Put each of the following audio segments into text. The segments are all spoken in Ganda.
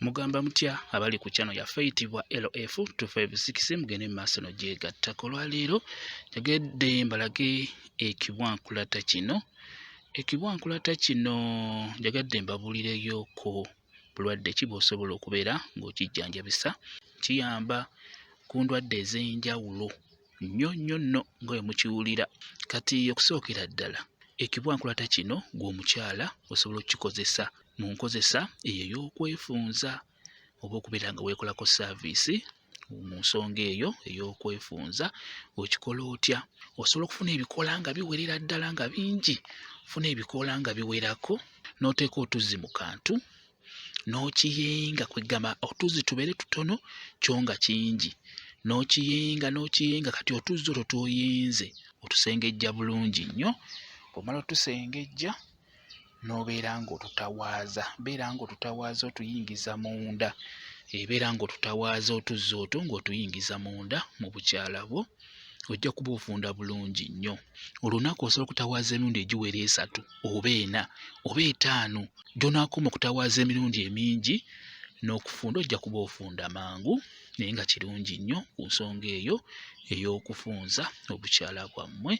Mugamba mutya abali ku channel yaffe eyitibwa LF 256? Mugende mu maaso nogyegattako. Olwaleero njagedde mbalage ekibwankulata kino. Ekibwankulata kino njagadde mbabuulireyoko bulwadde ki bw'osobola okubeera ng'okijjanjabisa. Kiyamba ku ndwadde ez'enjawulo nnyo nnyo nno nga bwe mukiwulira. Kati okusookera ddala, ekibwankulata kino ggwe omukyala osobola okukikozesa mu nkozesa eyo ey'okwefunza oba okubeera nga weekolako saaviisi mu nsonga eyo ey'okwefunza. Okikola otya? Osobola okufuna ebikoola nga biwerera ddala nga bingi, funa ebikoola nga biwerako n'oteeka otuzzi mu kantu n'okiyenga, kwegamba otuzzi tubeere tutono kyo nga kingi, n'okiyenga n'okiyenga. Kati otuzzi otwo tw'oyenze otusengejja bulungi nnyo. Bw'omala otusengejja n'obeera ng'otutawaaza, beera ng'otutawaaza otuyingiza munda, ebeera ng'otutawaaza otuzzi otwo ng'otuyingiza munda mu bukyala bwo, ojja kuba ofunda bulungi nnyo. Olunaku osobola okutawaaza emirundi egiwera esatu oba ena oba etaano. Gy'onaakoma okutawaaza emirundi emingi n'okufunda, ojja kuba ofunda mangu, naye nga kirungi nnyo ku nsonga eyo ey'okufunza obukyala bwammwe.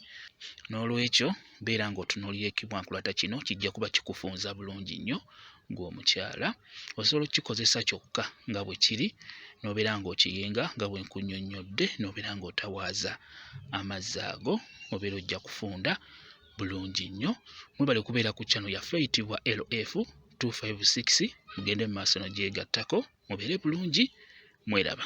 N'olwekyo beera ng'otunuulira ekibwankulata kino, kijja kuba kikufunza bulungi nnyo ggwe omukyala. Osobola okukikozesa kyokka nga bwe kiri n'obeera ng'okiyenga nga bwe nkunnyonnyodde, n'obeera ng'otawaaza amazzi ago, obeera ojja kufunda bulungi nnyo. Mwebale kubeera ku channel yaffe eyitibwa LF 256. Mugende mu maaso nogyegattako, mubeere bulungi, mweraba.